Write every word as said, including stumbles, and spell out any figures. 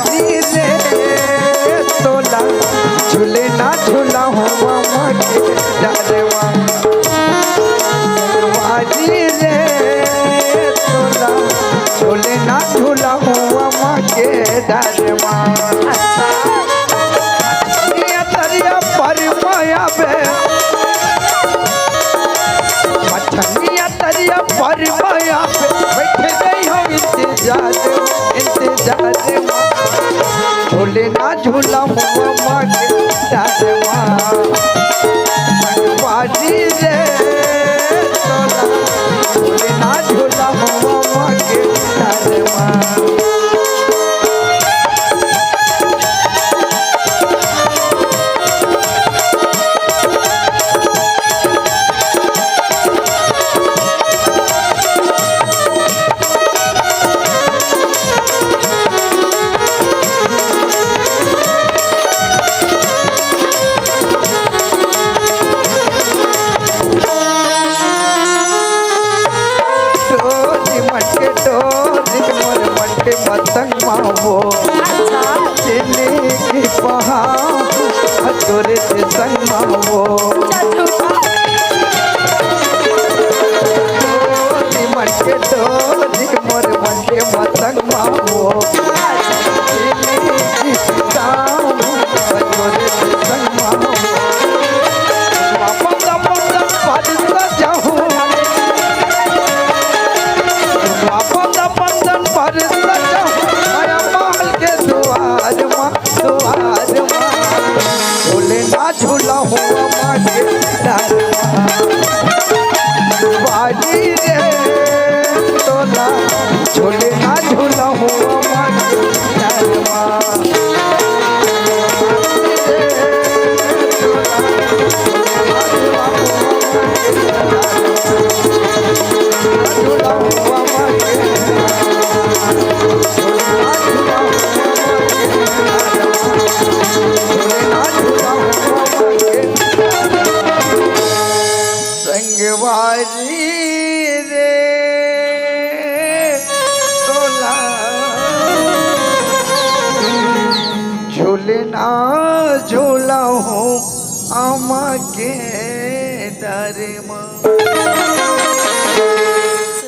संगवारी रे, तोला झुलना झुलाहूँ अम्मा के डरवा। संगवारी रे, तोला झुलना झुलाहूँ अम्मा के डरवा। अच्छा। ये तरिया पर माया बे, मछलिया तरिया पर माया पे बैठे रही हो इंतजार, इंतजार मा। झूले ना झूला हुआ माँ के डर मा। संगवारी रे, तोला झूले ना झूला हुआ माँ के डर मा। डोरी मन के डोरी, मोर मन के पतंग मावो। अच्छा। चिन्नी की पहाड़, तोरे से संग मावो। अच्छा, झूठा। डोरी मन के डोरी, मोर मन के पतंग मावो। चिन्नी की पहाड़, तोरे से संग मावो। बाबा, बाबा, बाबा, बाबा, जाहूँ। अपन अपन पर सजा माया महल के दुआर मा, दुआर मा। झूले ना झूला हुआ माँ के डर मा। बाजी रे तोला, झूले ना झूला हुआ माँ के डर मा। संगवारी रे तोला झूलना झूलाहूँ अम्मा के डर मा।